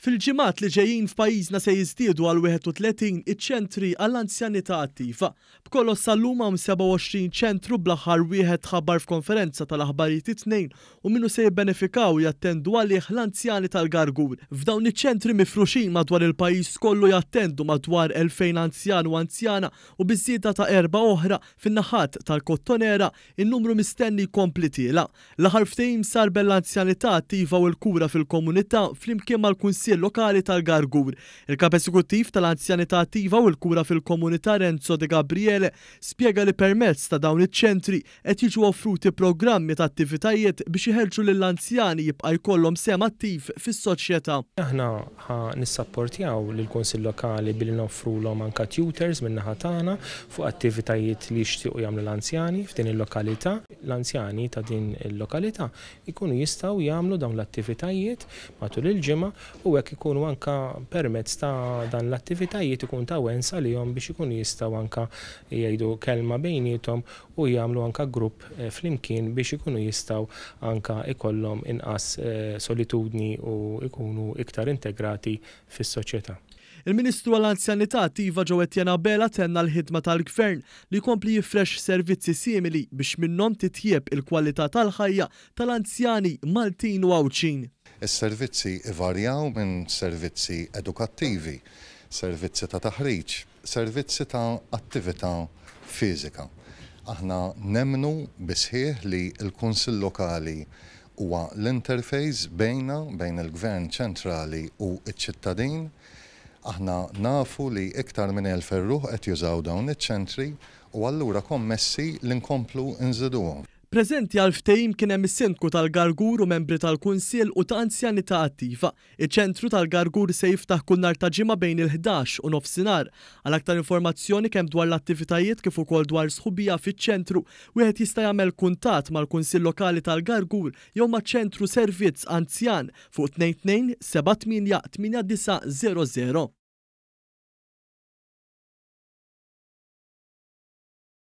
Fil-ġimgħat li ġejjin f'pajjiżna se jiżdiedu għal 31 iċ-ċentri għall-anzjanità attiva. B'kollox sal-lum hawn 27 ċentru bl-aħħar wieħed tħabbar f'konferenza tal-aħbarijiet it-Tnejn u minnu se jibbenefikaw u jattendu għalih l-anzjani tal-Gargur. F'dawn iċ-ċentri mifruxin madwar il-pajjiż kollu jattendu madwar 2,000 anzjan u anzjana u biż-żieda ta' erba' oħra fin-naħat tal-Kottonera, in-numru mistenni jkompli tiela'. L-aħħar ftehim sar bejn l-Anzjanità Attiva u l-Kura fil-Komunità flimkien mal-Kunsill Lokali tal-Gargur. Il-Kap Eżekuttiv tal-Anzjanità Attiva u l-Kura fil-Komunità Renzo De Gabriele spjega li permezz ta' dawn iċ-ċentri qed jiġu offruti programmi ta' attivitajiet biex iħeġġu lill-anzjani jibqa' jkollhom sehem attiv fis-soċjetà. Aħna ħa nissapportjaw lill-Kunsill Lokali billi noffrulhom anke tutors min-naħa tagħna fuq attivitajiet li jixtiequ jagħmlu l-anzjani f'din il-lokalità. L-anzjani ta' din il-lokalità jkunu jistgħu jagħmlu dawn l-attivitajiet matul il-ġimgħa u hekk ikunu anke permezz ta' dan l-attivitajiet ikun ta' wens għalihom biex ikunu jistgħu anke jgħidu kelma bejniethom u jagħmlu anke grupp flimkien biex ikunu jistgħu anke jkollhom inqas solitudni u jkunu iktar integrati fis-soċjetà. Il-Ministru għall-Anzjanità Attiva Jo Etienne Abela tenna l-ħidma tal-Gvern li jkompli jifrex servizzi simili biex minnhom titjieb il-kwalità tal-ħajja tal-anzjani Maltin u Għawdxin. Is-servizzi ivarjaw minn servizzi edukattivi, servizzi ta' taħriġ, servizzi ta' attività fiżika. Aħna nemmnu bis-sħiħ li l-Kunsill Lokali huwa l-interface bejna, bejn il-Gvern ċentrali u ċ-ċittadin. Aħna nafu li iktar minn 1,000 ruħ qed jużaw dawn iċ-ċentri u allura kommessi li nkomplu nżiduhom. Preżenti għall-ftehim kien hemm is-Sindku tal-Gargur u membri tal-Kunsill u ta' Anzjanità Attiva. Iċ-ċentru tal-Gargur se jiftaħ kull nhar ta' Ġimgħa bejn il-11 u nofsinhar. Għal aktar informazzjoni kemm dwar l-attivitajiet kif ukoll dwar sħubija fiċ-ċentru, wieħed jista' jagħmel kuntatt mal-Kunsill Lokali tal-Gargur jew maċ-Ċentru Servizz Anzjan fuq 22 78 89 00.